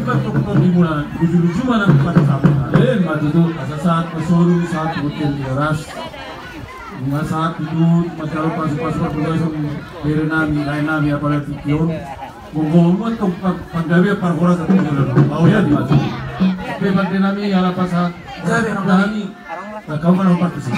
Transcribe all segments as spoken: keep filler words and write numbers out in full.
Tongtong di mula, luju-luju ma nang pada sampuna. Eh, ma tutu. Asa sahat ma solu, sahat ma di horas. Nunga sahat tutu, manjalo pasu-pasu parbagason bere nami, lae nami, apala tingki on. Molo muat tong panggabean parhorasan tu jolo. Au ya di mata. Pe pande nami ala pasahat. Gabe nami. Kau mana partusi.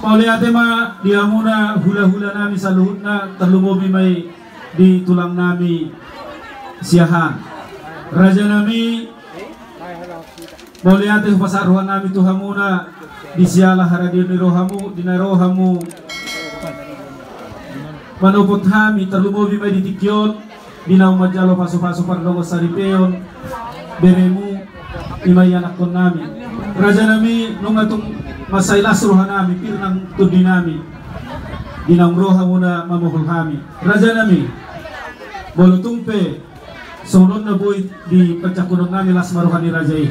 Mauliate ma di hamuna hula-hula nami saluhutna, tarlumobi ma i di tulang nami Siahaan. Raja nami, mauliate hupasahat roha nami tu hamuna, di siala haradeon ni rohamu, di na ro hamu manopot hami, tarlumobi ma i di tingki on, di naung manjalo pasu-pasu pardongan saripeon beremu, i ma ianakhon nami. Raja nami, nunga tung mansai las roha nami, pir nang tondi nami, di naung ro hamuna mamohol hami. Raja nami, molo tung pe songon on na boi dipanjangkon nami, las ma roha ni raja i.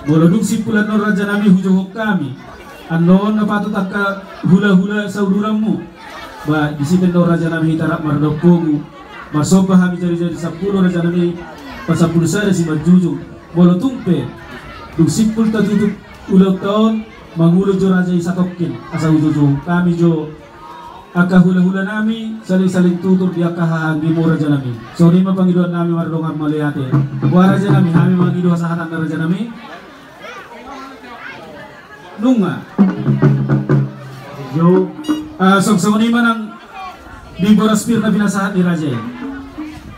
Molo dung simpul annon raja nami hujouhon hami, annon na patut angka hula-hula sauduranmu. Ba disi pe annon raja nami hita rap mardongan pogu. Marsomba hami jari-jari sampulu raja nami, pasampulu sada simanjujung. Molo tung pe dung simpul tatutup ulaonta on, mangolu jo raja i satongkin, asa hujouhon hami jo angka hula-hula nami, saling-saling tutur di angka hahaanggimu raja nami. Songon i ma pangidoan nami mardongan mauliate. Boha raja nami, hami mangido hasahatan na raja nami? Nunga. Jo. Ah, songon i ma nang di boras pir na pinasahat ni raja i.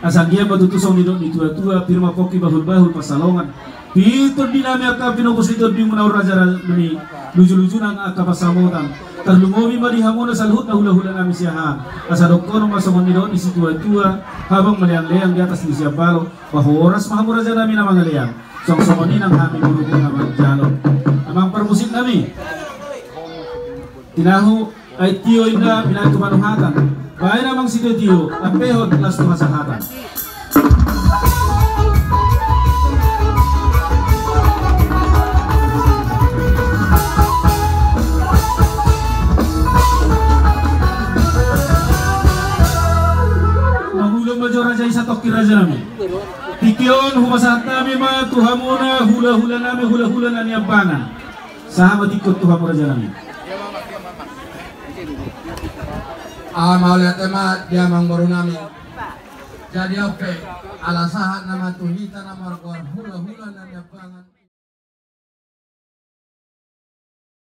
Asa anggiat ma tutu songon nidok ni tua-tua, pir ma pongki bahul-bahul pansalongan. Pintor di nami angka pinopos ni tondimuna on raja nami, luju-luju nang angka pansamotan. Tarlumobi ma di hamuna saluhutna hula-hula nami Siahaan. Asa dohonon ma songon nidok ni situa-tua, habang maleang-leang di atas ni siambalo. Ba horas ma hamu raja nami na mangalean. Songon-songon i nang hami burung na manjalo. Amang parmusik nami. Tinahu. Ai tio inda binahen tu panuhatan. Baen amang sitio-tio, ampehon las tu hasahatan. Mangulon ma jo raja i satongkin raja nami. Tingki on hupasahat hami ma tu hamuna hula-hula nami, hula-hula na niambangan. Sahat ma tingki on tu hamu raja nami. Ah, mauliate ma di amang boru nami. Jadi on pe, ala sahat nama tu hita na margoar hula-hula na niambangan.